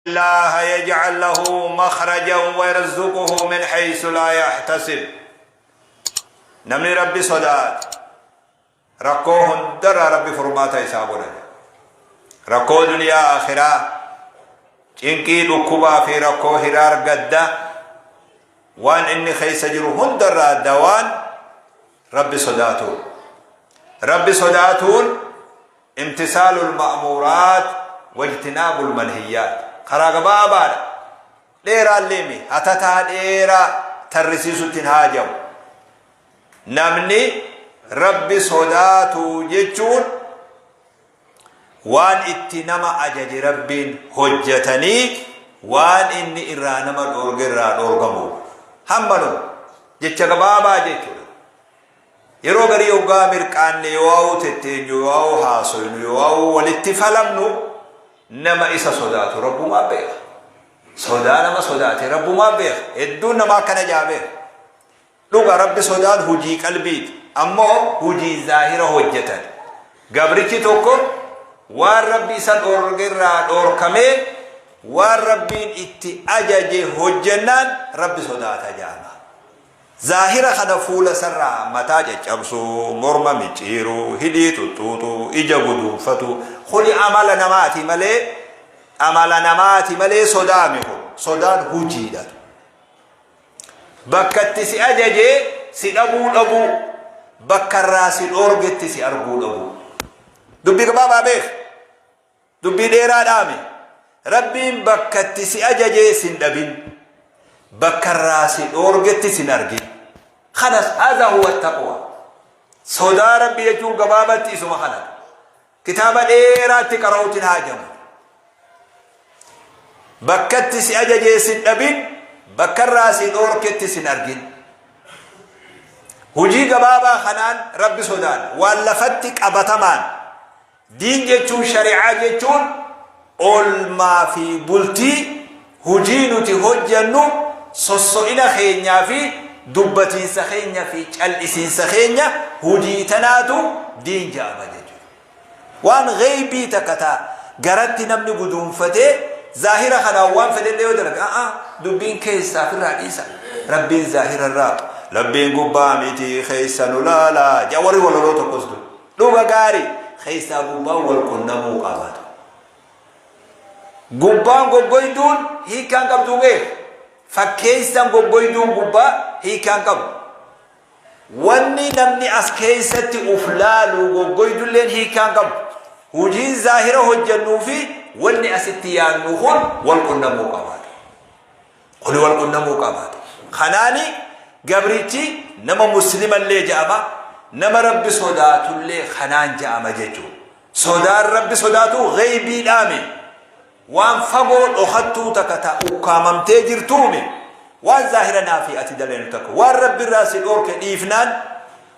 الله يجعل له مخرجا ويرزقه من حيث لا يحتسب. Namni Rabbi sodaate rakkoo hundarraa Rabbi furmaata isaa godha. Rakkoo duniyaa akhiraa, cinqii, dhukkubaa fi rakkoo hiraar gadda waan inni keessa jiru hundarraa dawaan Rabbi sodaatuun. Rabbi sodaatuun imtisaalul ma'muuraat wajtinaabul manhiyyaat. Karaa gabaabaadha. Dheeraallee mi hatataa dheeraa tarrisiisutti hin haajamu. Namni Rabbi sodaatu jechuun waan itti nama ajaje Rabbiin hojjetanii waan inni irraa nama dhoorge irraa dhoorgamu. Hammanuma jecha gabaabaa jechuudha. Yeroo garii hoggaa mirqaanne yoo'aa'uu tetteenyu, yoo'aa'uu haasoynu, yoo'aa'uu walitti falamnu, nama isa sodaatu Rabbumaa beeka. Sodaa nama sodaate Rabbumaa beeka. Hedduun namaa akkana jaa beeka. Dhuga, Rabbi sodaan hujii qalbiiti. Ammoo hujii zaahira hojjetan. Gabrichi tokko waan Rabbi isa dhoorge irraa dhoorkamee waan Rabbiin itti ajaje hojjennaan Rabbi sodaata jaama. Zaahira kana fuula isarraa mataa caccabsuu, morma micciiruu, hidhii xuxxuuxuu, ija guduunfatuu kuni amala namaati malee, amala namaati malee sodaami kun. Sodaan hujiidha. Bakka itti si ajajee si dhabuu dhabuu, bakka irraa si dhoorgetti si arguu dhabuu. Dubbii gabaabaa beek. Dubbii dheeraa dhaame. Rabbiin bakka itti si ajajee sin dhabin. Bakka irraa si dhoorgetti sin argin. Kanas haadha huwa taqwa. Sodaa Rabbi jechuun gabaabatti isuma kana. Kitaaba dheeraatti qara'uutti hin haajamu. Bakka itti si ajajee sin dhabin, bakka irraa si dhoorketti sin argin. Hujii gabaabaa kanaan Rabbi sodaan waan lafatti qabatamaan. Diin jechuun, shari'aa jechuun oolmaa fi bultii, hujii nuti hojjannu, sosso'ina keenyaa fi dubbatiinsa keenya fi cal'isiinsa keenya, hujii tanaatu diin ja'ama jechuudha. Waan gheeybii takka ta garatti namni guduunfatee zaahira kanaan waan fedhellee yoo dalage, a'a, dubbiin keessaa ofirraa dhiisa. Rabbiin zaahira irraa, Rabbiin gubbaa miti, keessa nu laala ja'a warri walaloo tokkos dur. Dhuga gaari, keessaa gubbaan wal qunnamuu qabaatu. Gubbaan goggoyduun hiikkaan qabduu beek. Fakkeessan goggoyduun gubbaa hiikkaan qabu. Wanni namni as keessatti uf laalu goggoydulleen hiikkaan qabu. Hujiin zaahira hojjannuu fi wanni asitti yaannu kun wal qunnamuu qabaatu. Kuni wal qunnamuu qabaata. Kanaani gabrichi nama muslimallee ja'ama, nama Rabbi sodaatullee kanaan ja'ama jechuudha. Sodaan Rabbi sodaatu gheybiidhaami. Waan fagoo dhokattuu takka ta ukkaamamtee jirtuumi. Waan zaahira naa fi ati daleynu takka. Waan Rabbi irraa si dhoorke dhiifnaan,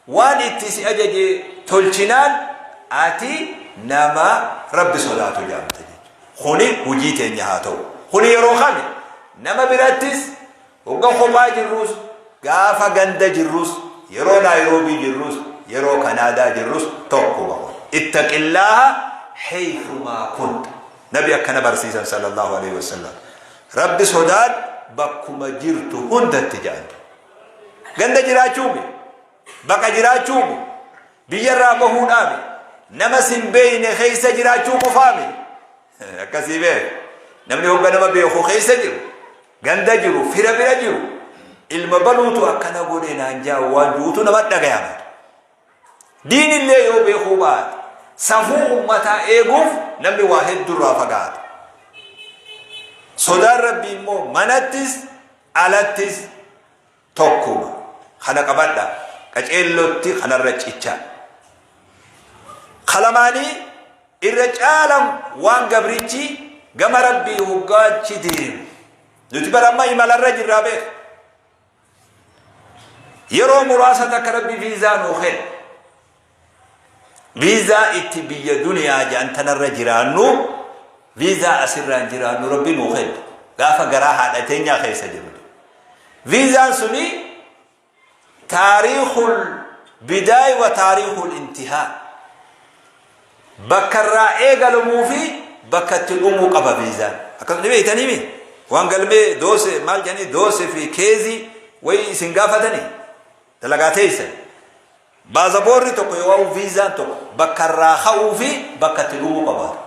waan itti si ajaje tolchinaan ati nama Rabbi sodaatu ja'amta jechuudha. Kuni hujii teenya haa ta'u. Kuni yeroo kami? Nama birattis, hogga kophaa jirrus, gaafa ganda jirrus, yeroo Naayiroobii jirrus, yeroo Kanaadaa jirrus tokkuma kun. Ittaqillaaha haythumaa kunta. Nabi akkana barsiisan sallallahu alaihi wasallam. Rabbi sodaadhu bakkuma jirtu hundatti jedhan. Ganda jiraachuumi, baqa jiraachuumi, Biyya irraa bahuudhaami. Nama sin beeyne keessa jiraachuu qofaami. Akkasii beek. Namni hogga nama beeku keessa jiru, ganda jiru, fira bira jiru, ilma baluutu akkana godhe naan jaa waan juutu nama dhagayama. Diinillee yoo beekuu baate, safuu ummataa eeguuf namni waa heddurraa fagaata. Sodaan Rabbii immoo manattis alattis tokkuma. Kana qabadha. Qaceellotti kanarra cicha. Kalamaanii irra caalam waan gabrichi gama Rabbii hoggaachi deemu. Nuti bara amma imalarra jirraa beeka. Yeroo muraasa takka Rabbi viizaa nuu kenne. Viizaa itti biyya duniyaa jedhan tanarra jiraannu, viizaa asirraan jiraannu Rabbi nuu kenne. Gaafa garaa haadha teenyaa keessa jirru. Viizaan suni taariikul bidaay wa taariikul intihaa. Bakka irraa eegalamuu fi bakka itti dhumuu qaba viizaan. Akkasuma ni beektanii mi? Waan galmee doose maal jedhanii doose fi keezii wayii isin gaafatanii dalagaa teessan. Baazaboorri tokko yoo viizaan tokko bakka irraa ka'uu fi bakka itti dhumuu qabaata.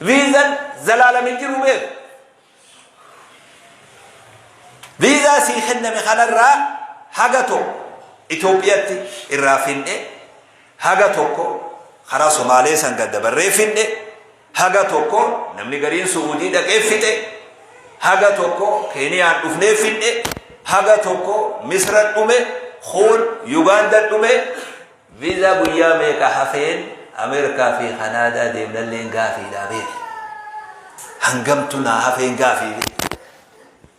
Viizaan zalaalam hin jiru beeku. Viizaa sii kenname kanarraa haga tokko Itoophiyaatti irraa finne, haga tokko karaa Somaalee san gad dabarree finne, haga tokko namni gariin Su'uudii dhaqee fixe, haga tokko Keeniyaan dhufnee finne, haga tokko Misra dhume, kuun Yugaanda dhume. Viizaa guyyaa meeqa hafeen Ameerikaa fi Kanaadaa deemnalleen gaafiidhaa beeki. Hangamtu naa hafeen gaafii beeki.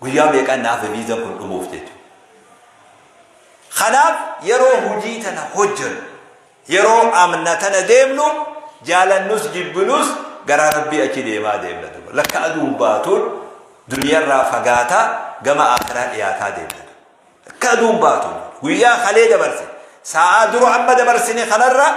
Guyyaa meeqaan naa hafe viizaan kun dhumuuf jechuudha. Kanaaf yeroo hojii tana hojjennu, yeroo amna tana deemnu, jaalannus jibbinus garaa Rabbii achi deemaa deemna duuba. Lakka aduun baatuun duniyarraa fagaataa gama aakhiraa dhiyaataa deemna. Akka aduun baatu guyyaa kalee dabarse saa'aa dura amma dabarsine kanarra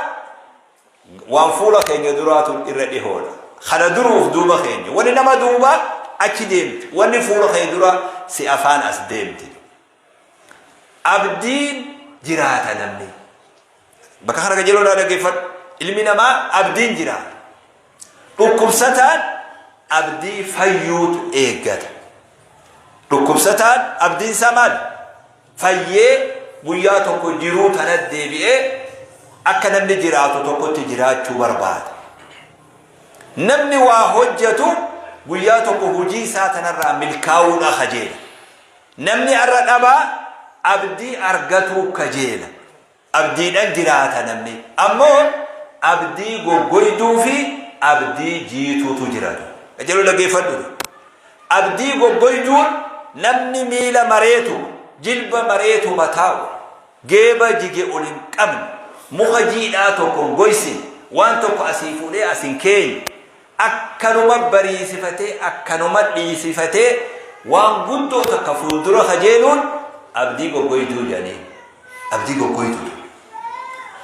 waan fuula keenya duraatu irra dhihoodha. Kana duruuf duuba keenya wani nama duuba achi deemti, wanni fuula kee dura si afaan as deemti. Abdiin jiraata namni. Bakka kana qajeeloo naa dhaggeeffadhu. Ilmi namaa abdiin jiraata. Dhukkubsataan abdii fayyuutu eeggata. Dhukkubsataan abdiin isaa maali? Fayyee guyyaa tokko jiruu tana deebi'ee akka namni jiraatu tokkotti jiraachuu barbaada. Namni waa hojjetu guyyaa tokko hojii isaa tanarraa milkaa'uudha kajeela. Namni har'a dhabaa abdii argatuu kajeela. Abdiidhan jiraata namni. Ammoo abdii goggoyduu fi abdii jiituutu jira. Qajeeloo dhaggeeffadhu. Abdii goggoyduun namni miila mareetu, jilba mareetuma taa'u, geeba jige ol hin qabne, muka jiidhaa tokko hin goysine, waan tokko asii fuudhee as hin keenye, akkanuma bariisifatee akkanuma dhiisifatee waan guddoo takka fuuldura kajeeluun abdii goggoyduu jedhaniin. Abdii goggoyduudha.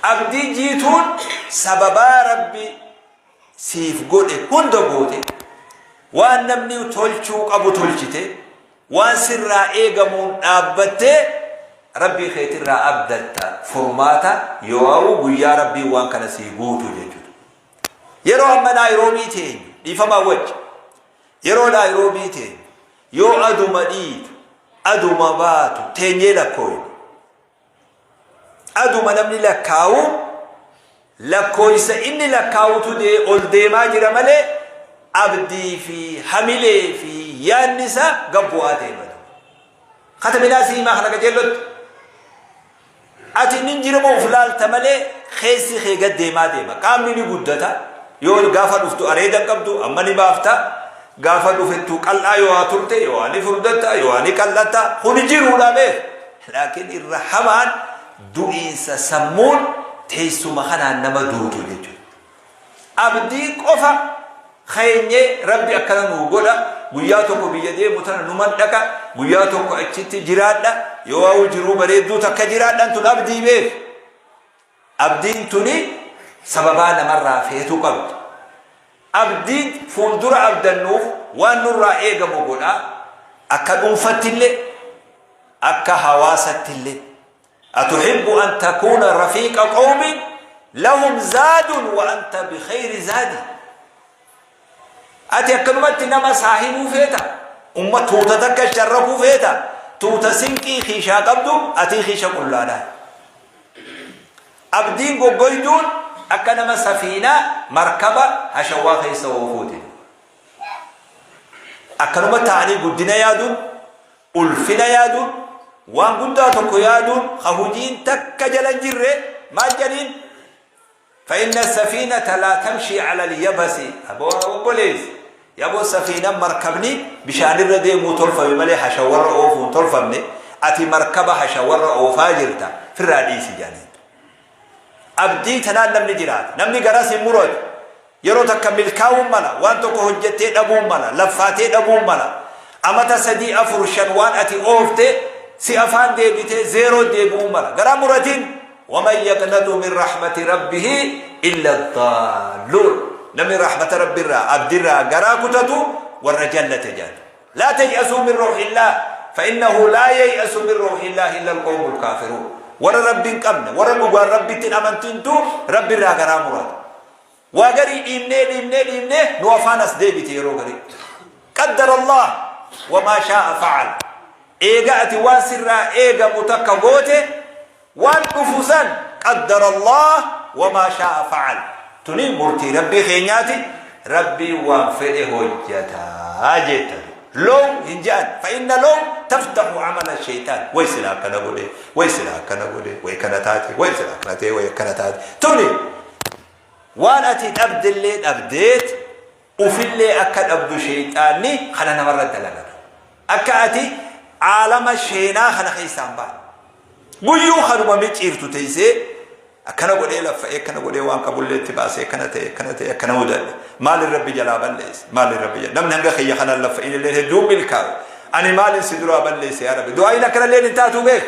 Abdii jiituun sababaa Rabbi siif godhe hunda goote, waan namni tolchuu qabu tolchite, waan sirraa eegamuun dhaabbattee Rabbii keetirraa abdatta furmaata yoo guyyaa Rabbiin waan kana sii guutu jechuudha. Yeroo amma Naayiroobii teenyu dhiifamaa wajji, yeroo Naayiroobii teenyu yoo aduma dhiitu aduma baatu teenyee lakkooyna. Aduma namni lakkaawu lakkooysa inni lakkaawutu ol deemaa jira malee abdii fi hamilee fi yaadni isaa gad bu'aa deema. Kataminaa si himaa kana qajeellotti. Ati nin jirama of laalta malee keessi kee gad deemaa deema. Qaamni ni guddata. Yoo gaafa dhuftu areeda hin qabdu amma ni baafta. Gaafa dhufettu qal'aa yoo haa turte yoo haa ni furdatta yoo haa ni qal'atta. Kuni jiruudha beek. Laakiin irra hamaan du'iinsa sammuun teessuma kanaan nama duutu jechuudha. Abdii qofa keenyee Rabbi akkana nuu godha, guyyaa tokko biyya deemu tana numan dhaqa, guyyaa tokko achitti jiraadha, yoo waa'u jiruu bareedduu takka jiraadhan tun abdii beek. Abdiin tuni sababaa namarraa feetu qabdi. Abdiin fuuldura abdannuuf waan nurraa eegamu godha, akka dhuunfattillee akka hawaasattillee. Atuhibbu an takuuna rafiiqa qawmin lahum zaadun wa anta bikhayri zaadi. Ati akkanumatti nama saahibuu feeta? Umma tuuta takka sharrakuu feeta? Tuuta sinqii kiishaa qabdu atii kiisha qullaadhaa. Abdiin goggoyduun akka nama safiinaa markaba hashawwaa keessa oofuuti. Akkanuma ta'anii guddina yaaduun, ulfina yaaduun, waan guddaa tokko yaaduun ka hujiin takka jala hin jirre maal jedhaniin? فإن السفينة لا تمشي على اليبس. Aboo obboleessi, yaboo safiinan markabni bishaanirra deemuu tolfame malee hashawarra oofuu hin tolfamne, ati markaba hashawarra oofaa jirta, firraa dhiisi jedhaniin. Abdii tanaan namni jiraata. Namni garas hin muratu. Yeroo takka milkaa'uun mala, waan tokko hojjettee dhabuun mala, laffaatee dhabuun mala. Amata 3, 4, 5 waan ati oofte si afaan deebitee zeeroo deebi'uun mala. Garaa muratiin waman yaqnatu min rahmati rabbihi illa daalluun. Namni rahmata Rabbiirraa, abdiirraa garaa kutatu warra jallate jedhan. Laa tay'asuu min ruuhillaah fa innahu laa yay'asu min ruuhillaah illa alqawmul kaafiruun. Warra Rabbi hin qabne, warra dhugaan Rabbitti hin amantintu Rabbiirraa garaa murata. Waa garii dhiibnee dhiibnee dhiibnee nu afaan as deebite yeroo garii. Qaddara Allah wa maa shaa'a fa'al. Eega ati waan sirraa eegamu takka goote, waan dhufu san qaddara Allah wa maa shaa'a fa'al. Tuni murtii Rabbii keenyaati, Rabbiin waan fedhe hojjata jetta. Low hin je'an. Fa inna low taftahu amala shaytaan. Way silaa akkana godhe, way silaa akkana godhe, way kana taate, way silaa akkana ta'e, way akkana taate. Tuni waan ati dhabdellee dhabdeet Ufillee akka dhabdu sheyxaanni kana namarra dalagata. Akka ati aalama sheenaa kana keessaa hin baane. Guyyuu kanuma micciirtu teessee akkana godhee laffa'ee, akkana godhee, waan qabullee itti baasee, akkana ta'e, akkana ta'e, akkana mudadhe. Maalin Rabbi jalaa balleesse? Maalin Rabbi jalaa? Namni hanga kiyya kanaan laffa'in illee hedduun milkaa'u. Ani maalin si duraa balleesse yaa Rabbi? Du'aayin akkanallee hin taatu beek.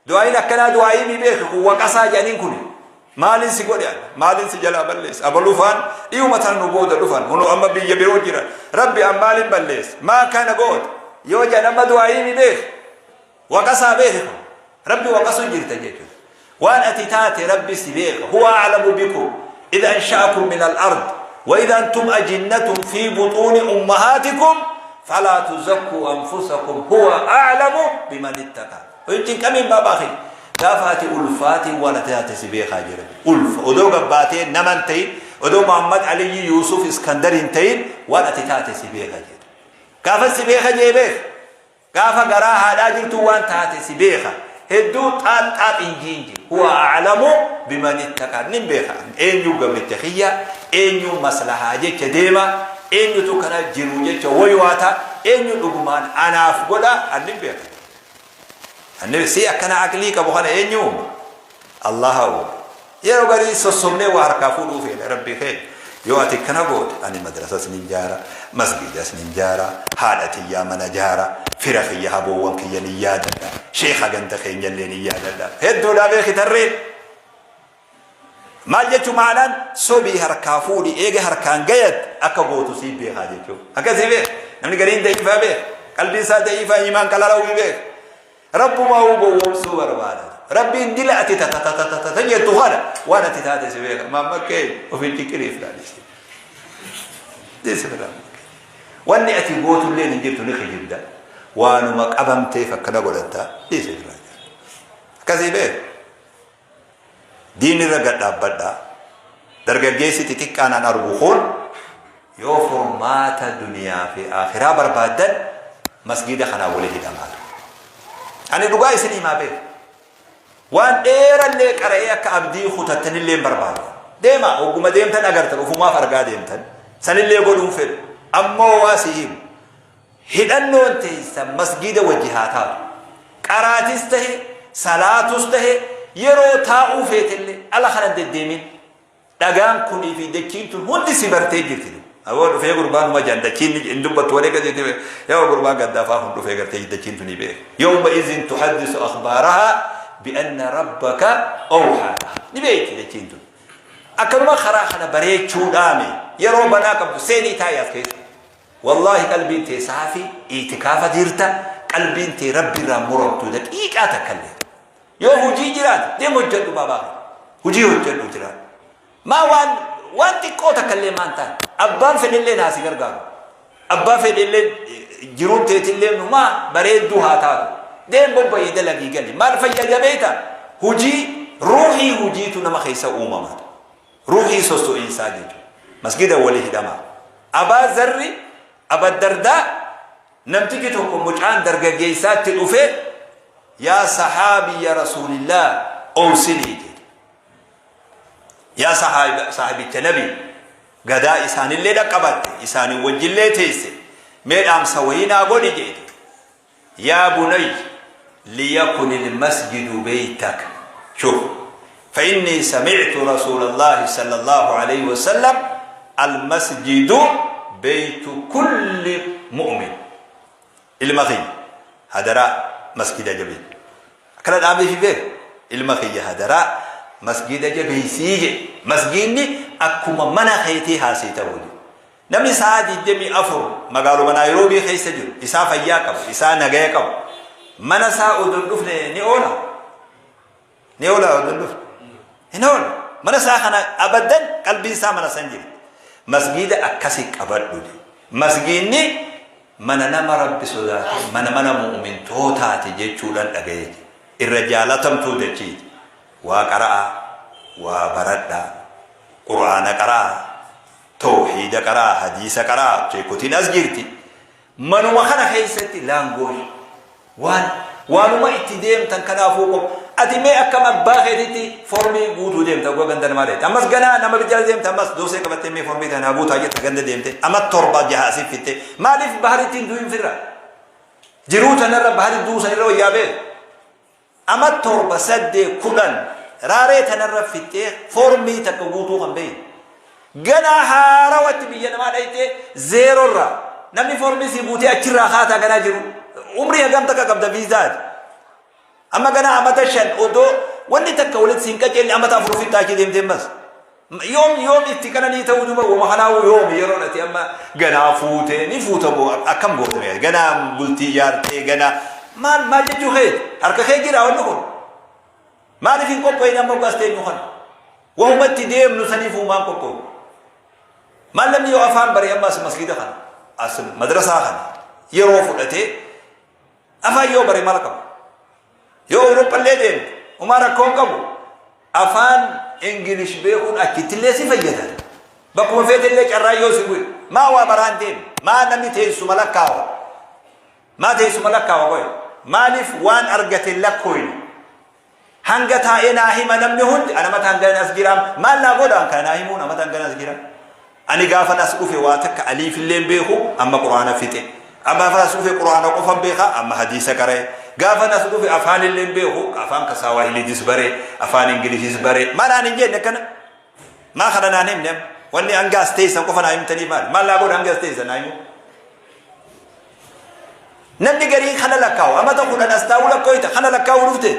Du'aayin akkanaa du'aayii mi beeki kun, waqasaa jedhaniin kuni. Maalin si godhe ani? Maalin si jalaa balleesse? Abalufaan dhiyuma tana nu booda dhufan. Kunoo amma biyya biroo jiran. Rabbi an maalin balleesse? Maa kana goote? Yoo jedhan amma du'aayii mi beeki? Waqasaa beeki kun. Rabbi waqasu jirta jechuudha. Waan ati taate Rabbi si beeka. Huwa a'lamu bikum idh ansha'akum min al-ard wa idh antum ajinnatun fi butuuni ummahaatikum falaa tuzakkuu anfusakum huwa a'lamu biman ittaqa. Hin cinqamiin baabaa kiyya. Gaafa ati ulfaatiin waan ati taate si beekaa jira. Ulfa odoo gabbaatee nama hin ta'in, odoo Muhammad Aliyyi Yuusuf Iskandar hin ta'in, waan ati taate si beeka jedha. Gaafa si beeka jee beeka. Gaafa garaa haadhaa jirtu waan taate si beeka. Hedduu xaax xaax hin jiinji. Huwa a'lamu biman ittaqa. Nin beeka. Eenyu gabricha kiyya, eenyu maslahaa jecha deema, eenyutu kana jiru jecha woywaata, eenyu dhugumaan anaaf godha, an nin beeka. Anni si akkana aqlii qabu kana eenyu uume? Allaha uume. Yeroo garii sossobnee waa harkaa fuudhuu feena Rabbii keenya. Yoo ati akkana goote ani madrasas nin jaara, masgiidas nin jaara, haadha tiyyaa mana jaara, fira kiyya haboowwan kiyya nin yaadadha, sheekha ganda keenyallee nin yaadadha. Hedduudhaa beeki tarreen. Maal jechuu ma'anaan sobii harkaa fuudhi, eega harkaan gayat akka gootu sii beekaa jechuu. Akkasii beek. Namni gariin da'iifaa beek. Qalbiin isaa da'iifaa, imaan qalalawii beek. Rabbumaa uu gowwoomsuu barbaada. Rabbiin dila ati tatatatata jettu kana waan ati taate si beeka. Maammakkee ofii ciqiriif laadhisi. Dhiisi birraa. Wanni ati gootullee hin jirtu, ni kijibda. Waanuma qabamteef akkana godhatta, dhiisi birraa. Akkasii beek. Diin irra gad dhaabbadhaa. Dargaggeessi xixiqqaan an argu kun, yoo furmaata duniyaa fi aakhiraa barbaaddan masgiida kanaa wali hidhamaatu. Ani dhugaa isin himaa beeku. Waan dheerallee qara'ee akka abdii kutattanillee hin barbaadu. Deema, hogguma deemtan agartan, ufumaaf argaa deemtan. Sanillee godhuun fedhu. Ammoo waa si himu. Hidhannoon teessan masgiida wajji haa taatu. Qaraatis tahe, salaatus tahe, yeroo taa'uu feetellee ala kana hin deddeemin. Dhagaan kunii fi dachiin tun hundi si bartee jirti. Aboo dhufee gurbaan uma jaan dachiin hin dubbattu walee gadi itti yoo gurbaan gaddaafaa kun dhufee gartee dachiin tun ni beeka. Yawma izin tuhaddisu akhbaarahaa bi'anna rabbaka awhaa lahaa. Ni beekti dachiin tun. Akkanuma karaa kana bareechuudhaami yeroo banaa qabdu seenii taa'i as keessa. Wallaahi qalbiin tee saafi, iitikaafa jirta, qalbiin tee Rabbi irraa muramtu daqiiqaa takkallee. Yoo hujii jiraate deem hojjedhu, baabaa kee. Hujii hojjedhu jiraate. Maa waan xiqqoo takkallee maan taane, abbaan fedhellee naa si gargaaru. Abbaa fedhellee jiruun teetillee maa bareedduu haa taatu. Deem bobba'ii dalagii gali. Maal fayyada beekta? Hujii ruuhii hujiitu nama keessa uumama. Ruuhii sosso'iinsaa jechuudha. Masgida wali hidhamaa. Abaa Zarri, Aba Dardaa, namtichi tokko mucaan dargaggeessaatti dhufee, "Yaa sahaabiyya Rasuulillah, owsinii," jedhe. Yaa saahibicha Nabi, gadaa isaanillee dhaqqabatte, isaanii wajjillee teesse, mee dhaamsa wayii naa godhi jedhe. Yaa bunayy liyakunil masjidu beytak, shuf fa innii sami'tu rasuulallahi sallallahu aleyhi wasallam, almasjidu beytu kulli mu'min. Ilma kiyya, hadaraa masjida jabeeysi. Akkana dhaameefi beek, ilma kiyya, hadaraa. Masgiida jabeessii jedhe. Masgiidni akkuma mana keetii haasii ta'uu jedhe. Namni sa'a 24 magaaluma Naayiroobii keessa jiru isaa fayyaa qabu, isaa nagaya qabu. Mana isaa odoo hin dhufne ni oola. Ni oola odoo hin dhufne. Hin oolu. Mana isaa kana abaddan qalbiin isaa mana san jirti. Masgiida akkasii qabadhu jedhe. Masgiidni mana nama Rabbi sodaate, mana mana mu'mintootaati jechuudhaan dhaga'ee jira. Irra jaalatamtuu dachiiti. Waa qara'aa, waa baradhaa, Qur'aana qara'aa, tawhiida qara'aa, hadiisa qara'aa, sheekotiin as jirti. Manuma kana keessatti laangoosh waan waanuma itti deemtan kanaafuu qof ati mee akkam abbaa keetitti formii guutuu deemta oggaa ganda namaa deemte ammas ganaa nama jala deemta ammas doosee qabattee mee formii tana guutaa jetta ganda deemte amma torba jaha asii fitte maaliif baharitti hin du'in firra jiruu tanarra bahari du'uu sanirra wayyaa beeku Ama 7, 8, 10 raaree tanarra fixxee foormii takka guutuu kan beeyne. Ganaa haarawatti biyya namaa dhayxee zeeroo irraa namni foormii sii guutee achirraa kaataa ganaa jiru. Umrii hagam takka qabda viizaati. Amma ganaa amata 5 odoo wanni takka walitti siin qaceelle amata 4 fixxaa achi deemtee ammas. Yoom yoom itti qananii ta'uu duba wama kanaa'uu yoom yeroo dhati amma ganaa fuutee ni fuuta moo akkam goota mee ganaa bultii ijaartee ganaa maal maal jechuu keeti harka kee jira wanni kun maaliif hin qopho'in amma as teenyu kana wahuma itti deemnu saniif uumaan qophoo'u maal namni yoo afaan bare amma as masgiida kana as madrasaa kana yeroo fudhatee Afaan yoo bare maal qaba? Yoo Awurooppallee deemte homaa rakkoo hin qabu. Afaan Ingilish beekuun achittillee si fayyada. Bakkuma feetellee carraa yoo si bu'e maa waa baraan deemne? Maa namni teessuma lakkaawa? Maa teessuma lakkaawa qoy? Maaliif waan argate lakkooyne? Hanga taa'ee naa hima namni hundi ana mataan galan as jiraam maal naa godhaan kana naa himuun amataan galan as jira. Ani gaafan as dhufe waa takka aliifillee hin beeku amma quraana fixe. Amma gaafan as dhufe quraana qofan beeka amma hadiisa qara'e. Gaafan as dhufe afaanillee hin beeku afaan kasaawahiliitis bare afaan ingilishis bare maal aan hin jenne akkana. Maa kana naan himne amma wanni hanga as teessan qofa naa himtanii maal maal naa godha hanga as teessan naa himu. Namni gariin kana lakkaawu amata 10 as taa'uu lakkooyta kana lakkaa'uu dhufte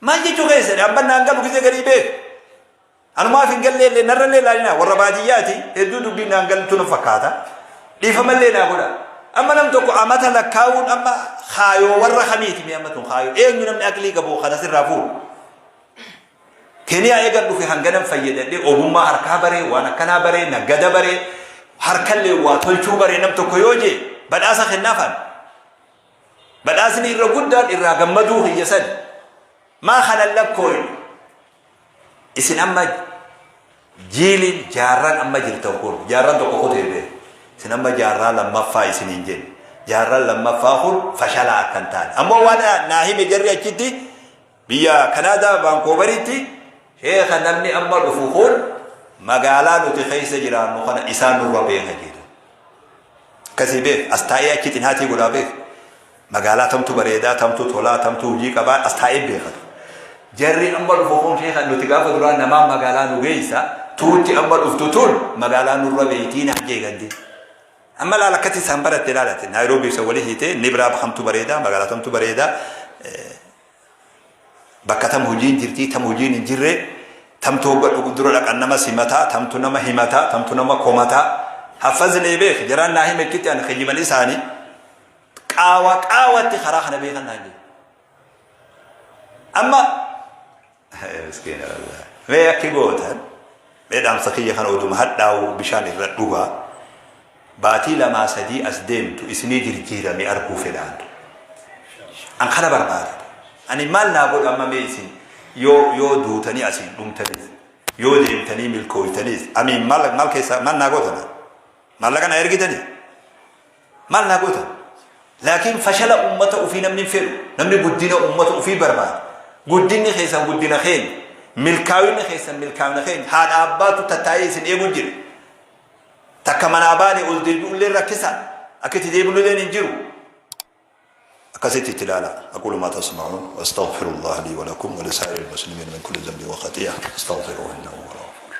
maal jechuu keessan abban naan galu gisee garii beeku. Anumaaf hin gallee illee narrallee ilaalina warra baadiyyaati hedduu dubbiin naan galtu na fakkaata dhiifamallee naa godha. Amma nam tokko amata lakkaa'uun amma kaayoo warra kamiiti mee amma tun kaayoo eenyu namni aqlii qabu kana sirraa fuudhu. Keniyaa eegan dhufe hanganan fayyadadhe ogummaa harkaa baree waan akkanaa baree naggada baree harkallee waa tolchuu baree nam tokko yoo jee badhaasa kennaafan. Badhaasni irra guddaan irraa gammaduu kiyya sani. Maa kanan lakkooyne. Isin amma jiiliin jaarraan amma jirtan kun jaarraan tokko kutee bee. Isin amma jaarraa lammaffaa isiniin jenne. Jaarraan lammaffaa kun fashalaa akka hin taane. Ammoo waan naa hime jarri achitti Biyya Kanaadaa Vaankoovaritti sheekha namni amma dhufu kun magaalaa nuti keessa jiraannu kana isaan nurra beeka jedhu. Akkasii beek as taa'ee achi xinaatii godhaa beek. Magaalaa tamtu bareedaa, tamtu tolaa, tamtu hojii qabaa as taa'ee beekatu. Jarri amma dhufu kun sheekha nuti gaafa duraa namaa magaalaa nu geessa tuutti amma dhuftu tun magaalaa nurra beektii naan jee gandi. Amma laala akkatti isaan baratte ilaalate Naayiroobii isa walii hiitee ni biraa kamtu bareedaa magaalaa tamtu bareedaa Bakka tam hojiin jirtii, tam hojiin hin jirre, tamtu hogga dhugu dura dhaqan nama simataa, tamtu nama himataa, tamtu nama komataa. Haffaznee beek, jaraan naa hime achitti an kijiban isaani. Qaawa qaawatti karaa kana beekan naan jedhe. Amma miskiina wallahi. Mee akki gootan mee dhaamsa kiyya kana oduma hadhaa'u bishaan irra dhugaa. Baatii lamaa sadii as deemtu isinii jirjiirame arguu fedhaan. An kana barbaada. Ani maal naa godha amma mee isin yoo yoo duutanii asiin dhumtanis yoo deemtanii milkooytanis amiin maal maal keessaa maal naa gootan maallaqa naa ergitanii maal naa gootan laakiin fashala ummata ofii namni hin fedhu namni guddina ummata ofii barbaada guddinni keessan guddina keenya milkaa'inni keessan milkaa'ina keenya haadha abbaatu tattaa'ee isin eegu jira Takka manaa baane ol deebi'ulleen rakkisaa. Akka itti deebinulleen hin jiru. Akkasitti itti ilaala. Aqulu maa tasma'uun wa astaghfirullah lii wa lakum wa lisaa'iril muslimiin min kulli dhanbin wa khati'a. Astaghfiruhu innahu huwal ghafuur.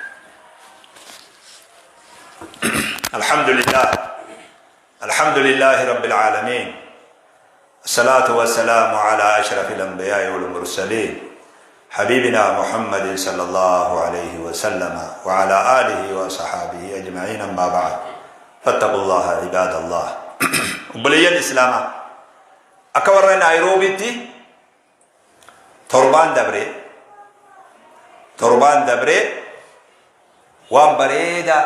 Alhamdulillah. Alhamdulillahi rabbil aalamiin. الصلاة والسلام على أشرف الأنبياء والمرسلين. حبيبنا محمد صلى الله عليه وسلم وعلى آله وصحابه أجمعين. أما بعد، فاتقوا الله عباد الله. Obboleeyyan Islaamaa, akka warra Naayiroobitti torbaan dabree waan bareedaa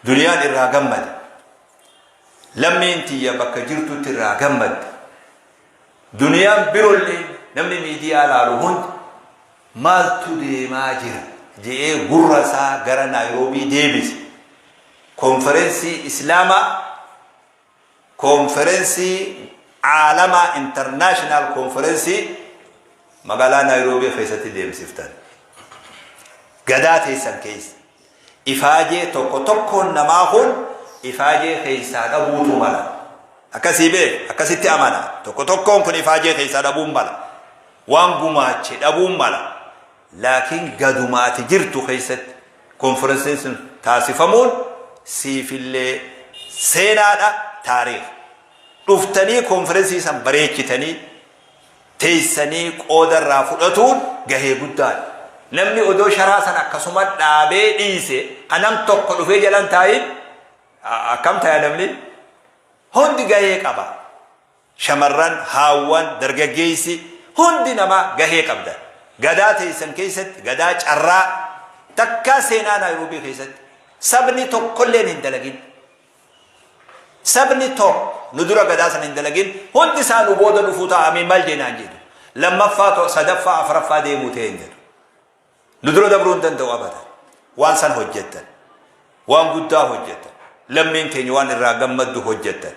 duniyaan irraa gammade, lammiin tiyya bakka jirtutti irraa gammadde, duniyaan birollee namni miidiyaa laalu hundi maaltu deemaa jira je'ee gurra isaa gara Naayiroobii deebise. Konferensii Islaamaa, konferensii caalamaa, international konferensii magaalaa Naayiroobii keessatti deemsiftan. Gadaa teessan keessa ifaajee tokko tokkoon namaa kun ifaajee keessaa dhabuutu mala. Akkasii beek, akkasitti amana. Tokko tokkoon kun ifaajee keessaa dhabuun mala, waan gumaache dhabuun mala, laakiin gadumaati jirtu keessatti konferensiin sun taasifamuun siifillee seenaadha, taariikh. Dhuftanii konferensii san bareechitanii teessanii qoodarraa fudhatuun gahee guddaadha. Namni odoo sharaa san akkasuma dhaabee dhiise, kanam tokko dhufee jalan taa'in akkam ta'a? Namni hundi gahee qaba. Shamarran, haawwan, dargaggeessi hundi namaa gahee qabda. Gadaa teessan keessatti gadaa carraa takkaa seenaa Naayiroobii keessatti sabni tokkolleen hin dalagin. Sabni tokko nu dura gadaa sana hin dalagin, hundi isaa nu booda dhufuu taa'amii maal jeenaan jedhu. Lammaffaa, sadaffaa, afuraffaa deemuu ta'e hin jedhu. Nu dura dabruu hin danda'u abadan. Waan san hojjettan. Waan guddaa hojjettan. Lammiin keenya waan irraa gammaddu hojjettan.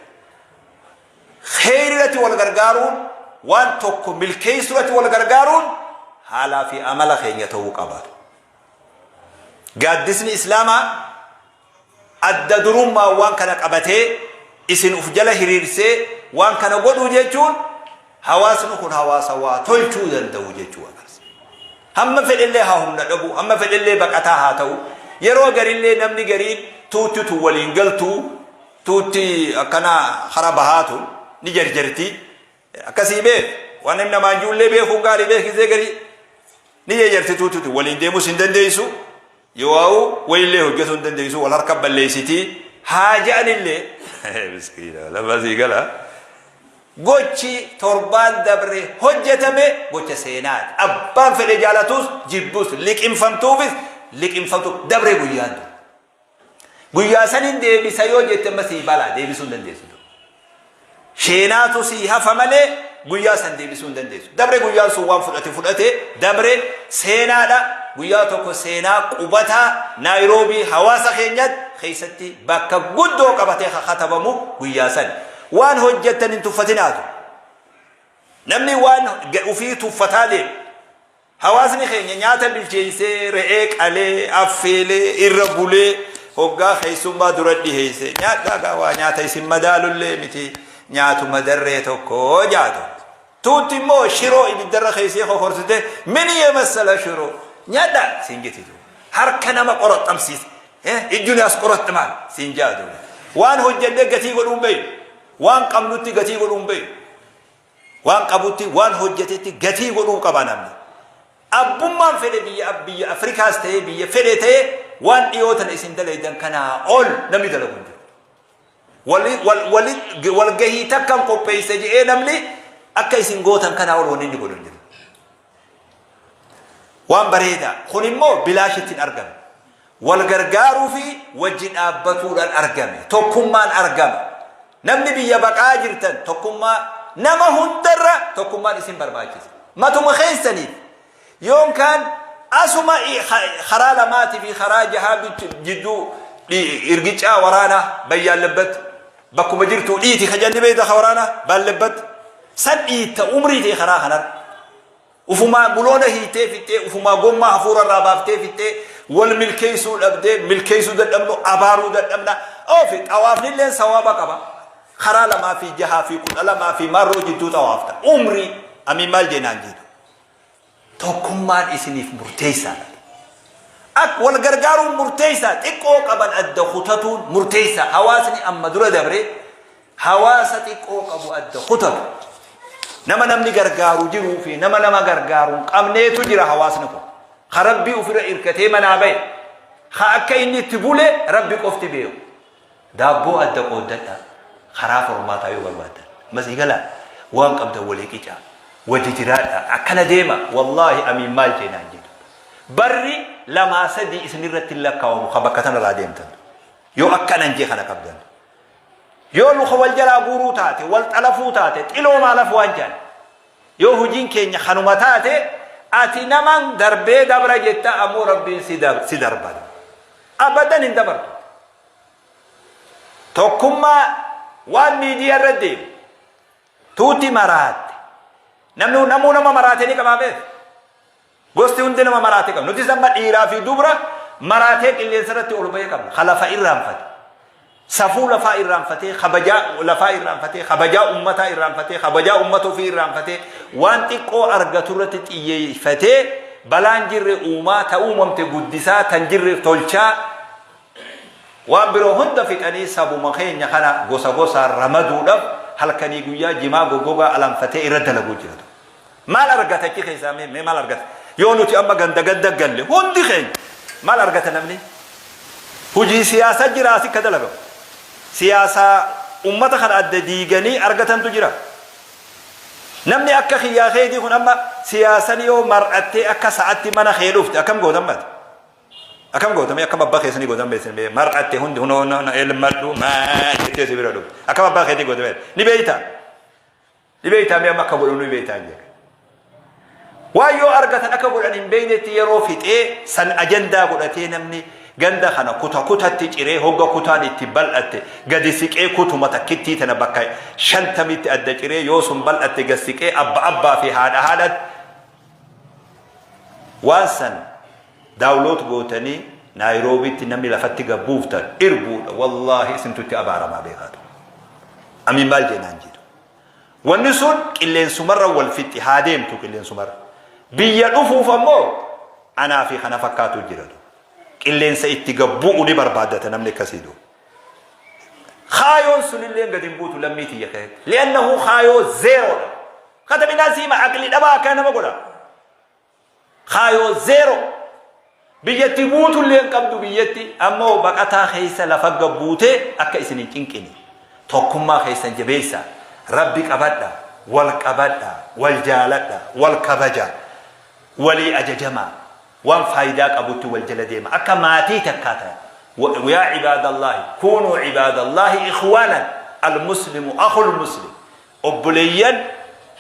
Kheyrirratti wal gargaaruun, waan tokko milkeessuurratti wal gargaaruun haalaa fi amala keenya ta'uu qaba. Gaaddisni Islaamaa adda durummaa waan kana qabatee isin uf jala hiriirsee waan kana godhuu jechuun hawaasni kun hawaasa waa tolchuu danda'u jechuu agarsiisa. Hamma fedhellee haa humna dhabu, hamma fedhellee baqataa haa ta'u, yeroo garillee namni gariin tuutti tu waliin galtuu, tuutti akkana hara bahaatu ni jarjarti. Akkasii beek, waan namni namaan ijoollee beekuun gaarii beekisee garii ni jarjarti. Tuutti waliin deemuus hin dandeessu. Yoo wayillee hojjetuu hin dandeessu, wal harka balleessitii haa je'anillee, miskiina lafa sii gala. Gochi torbaan dabre hojjetame gocha seenaati. Abbaan fedhe jaalatus jibbus, liqinfamtuufis liqinfamtu, dabre guyyaan ture. Guyyaa sanin deebisa yoo jette amma sii balaa deebisuu hin dandeessu. Sheenaatu sii hafa malee guyyaa san deebisuu hin dandeessu. Dabre guyyaan sun, waan fudhate fudhate dabre, seenaadha. Guyyaa tokko seenaa qubataa Naayiroobii hawaasa keenyatti keessatti bakka guddoo qabatee katabamu guyyaa san. Waan hojjettan hin tuffatinaatu. Namni waan ufii tuffataa deema. Hawaasni keenya nyaata bilcheessee, re'ee qalee, affeelee, irra bulee, hoggaa keessummaa dura dhiheesse, "Nyaadhaa gaa, waa nyaata isin madaalullee miti, nyaatuma darree tokko" jaatu. Tuutti immoo shiroo ibiddarra keessee kokorsite, "ምን የመሰለ ሽሮ, nyaadhaa" siin jettitu. Harka nama qoraxxamsiisa. እጁን ያስቆረጥማል siin jaatu. Waan hojjennee gatii godhuun beeyu. Waan qabnutti gatii godhuun beeyu. Waan qabutti, waan hojjetetti gatii godhuu qaba namni. Abbummaan fedhe biyya Afrikaas ta'ee biyya fedhe ta'ee, waan dhiyoo tana isin dalaydan kanaa ol namni dalagu hin jiru. Walgahii takkan qopheesse jedhee namni akka isin gootan kanaa ol wanni inni godhu hin jiru. Waan bareedaa. Kun immoo bilaashitti hin argame. Wal gargaaruu fi wajji dhaabbatuudhaan argame. Tokkummaan argame. Namni biyya baqaa jirtan tokkummaa, nama hundarra tokkummaan isin barbaachisa. Matuma keessaniif yookaan asuma karaa lamaatii fi karaa jahaa jidduu irgicaa waraanaa bayyaallebbatti bakkuma jirtu dhiiti kajanni beekta waraanaa baallebbatti san dhiitta umrii ta'e karaa kanarra. Ufumaa buloona hiitee fixxee, ufumaa gommaa hafuura irraa baaftee fixxee, wal milkeessuu dhabdee, milkeessuu dadhabnu, abaaruu dadhabna. Oofi xawaafni illee sawaaba qaba. Karaa lamaa fi jahaa fi 12 fi marroo jidduu xawaafta. Umrii amiin maal jeenaan jedhu. Tokkummaan isiniif murteessaadha. Akka wal gargaaruun murteessaa, xiqqoo qaban adda kutatuun murteessaa. Hawaasni amma dura dabre hawaasa xiqqoo qabu adda kutatu. Nama namni gargaaru jiruu fi nama nama gargaaru hin qabneetu jira hawaasni kun. Ka Rabbii ofirra irkatee manaa bahe. Ka akka inni itti bule Rabbi qofti beeku. Daabboo adda qooddadhaa. Karaa formaataa yoo barbaaddan. Masii galaa. Waan qabdan walii qicaa. Wajji jiraadhaa. Akkana deema. Wallaahi amiin maal jee naan jedhu. Barri lamaa sadii isinirratti hin lakkaawamu ka bakka tanarraa deemtan. Yoo akkanan jee kana qabdan. Yoo luka wal jalaa guuruu taate, wal xalafuu taate, xiloo maalaf waan jaan. Yoo hujiin keenya kanuma taate, ati naman darbee dabra jetta ammoo Rabbiin si darba. Abadan hin dabartu. Tokkummaa waan miidiyaa irra deemu. Tuuti maraatte. Namni namuu nama maraate ni qabaa beeku. Gosti hundi nama maraate qabna. Nutis amma dhiiraa fi dubra maraatee qilleensa irratti ol bahee qabna. Ka lafa irraanfate. Safuu lafaa irraanfatee, kabajaa lafaa irraanfatee, kabajaa ummataa irraanfatee, kabajaa ummata ofii irraanfatee, waan xiqqoo argatu irratti xiyyeeffatee, balaan jirre uumaa, ta uumamte guddisaa, tan jirre tolchaa, waan biroo hunda fixanii sabuma keenya kana gosa gosaan ramaduudhaaf halkanii guyyaa jimaa goggogaa alanfatee irra dalaguu jira. Maal argata achi keessaa mee mee maal argata? Yoo nuti amma ganda ganda galle hundi keenya maal argata namni? Hojii siyaasaa jira asi ka dalagamu. Siyaasaa ummata kana adda diiganii argatantu jira. Namni akka kiyyaa keetii kun amma siyaasan yoo mar'attee akka sa'atti mana kee dhufte akkam goota ammati? Akkam goota mee akkam abbaa keessanii gootan beektan mee mar'atte hundi hunoo na elmadhu maa jettee si bira dhufte akkam abbaa keetii goota mee ni beektaa? Ni beektaa mee amma akka godhu ni beektaa jedhe. Waan yoo argatan akka godhan hin beeknetti yeroo fixee san ajandaa godhatee namni ganda kana kuta kutatti ciree hogga kutaan itti bal'atte gadi siqee kutuma takkittii tana bakka shantamitti adda ciree yoo sun bal'atte gad siqee abba abbaa fi haadha haadhatti waan san daawuloot gootanii Naayiroobitti namni lafatti gad buuftan irbuudha wallaahi isintu itti abaaramaa beekaatu. Amiin maal jeenaan jedhu. Wanni sun qilleensumarra wal fixxi haa deemtu qilleensumarra. Biyya dhufuuf ammoo anaa fi kana fakkaatu jira. Qilleensa itti gad bu'u ni barbaaddata namni akkasii duuba. Kaayoon sunillee gad hin buutu lammii tiyya keessatti. Li'annahu kaayoo zeeroodha. Katabinaan siima aqli dhabaa akkana nama godha. Kaayoo zeero. Biyyatti buutullee hin qabdu biyyatti ammoo baqataa keessa lafa gad buutee akka isin hin cinqine. Tokkummaa keessan jabeessa. Rabbi qabadha. Wal qabadha. Wal jaaladha. Wal kabaja. Walii ajajamaa. Waan faayidaa qabutti wal jala deema. Akka maatii takkaa ta'a. Yaa cibaadallaahi kuunuu cibaadallaahi ikhwaanan al-muslimu akhul muslim. Obboleeyyan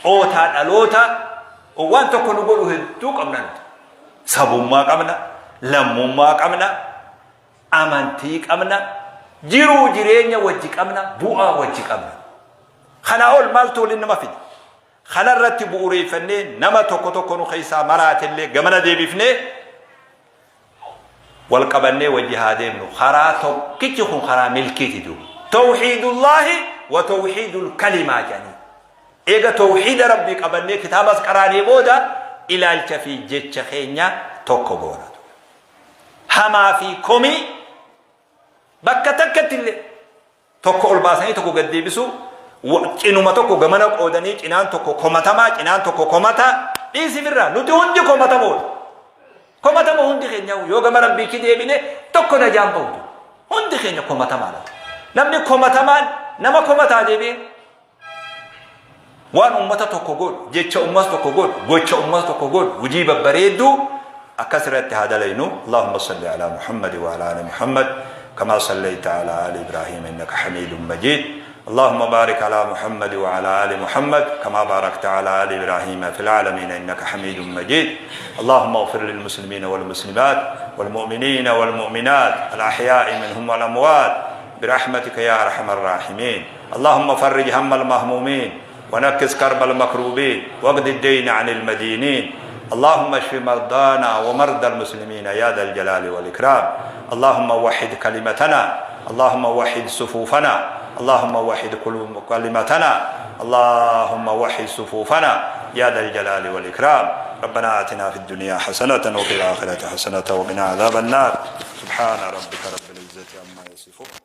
ootaa dhaloota waan tokko nu godhu hedduu qabna nuti. Sabummaa qabna, lammummaa qabna, amantii qabna, jiruu jireenya wajji qabna, bu'aa wajji qabna. Kanaa ol maaltu waliin nama fida? Kana irratti bu'uureeffannee nama tokko tokko nu keessaa maraatellee gamana deebifnee wal qabannee wajji haa deemnu. Karaa tokkichi kun karaa milkiiti duuba. Tawhiidullaahi wa tawhiidul kalimaa jedhanii. Eega tawhiida Rabbii qabannee kitaabas qaraanee booda ilaalcha fi jecha keenya tokko goona. Hamaa fi komii bakka takkatti illee Tokko ol baasanii tokko gad deebisuu, cinuma tokko gamana qoodanii cinaan tokko komatamaa, cinaan tokko komataa, dhiisi firraa nuti hundi komatamoodha. Komatamoo hundi keenya yoo gama Rabbiitti deebine tokko najaan bahu. Hundi keenya komatamaadha. Namni komatamaan nama komataa deebi'ee Waan ummata tokko godhu, jecha ummata tokko godhu, gocha ummata tokko godhu, hujii babbareedduu akkas irratti haa dalaynu. Allahumma salli ala Muhammad wa ala ali Muhammad kama sallayta ala ali Ibrahim innaka Hamidun Majid. اللهم بارك على محمد وعلى آل محمد كما باركت على آل إبراهيم في العالمين إنك حميد مجيد. اللهم اغفر للمسلمين والمسلمات والمؤمنين والمؤمنات الأحياء منهم والأموات برحمتك يا أرحم الراحمين. اللهم فرج هم المهمومين ونكس كرب المكروبين واقض الدين عن المدينين. اللهم اشف مرضانا ومرضى المسلمين يا ذا الجلال والإكرام. اللهم وحد كلمتنا، اللهم وحد صفوفنا، اللهم وحد كلمتنا، اللهم وحد صفوفنا يا ذا الجلال والإكرام. ربنا آتنا في الدنيا حسنة وفي الآخرة حسنة وقنا عذاب النار. سبحان ربك رب العزة عما يصفون.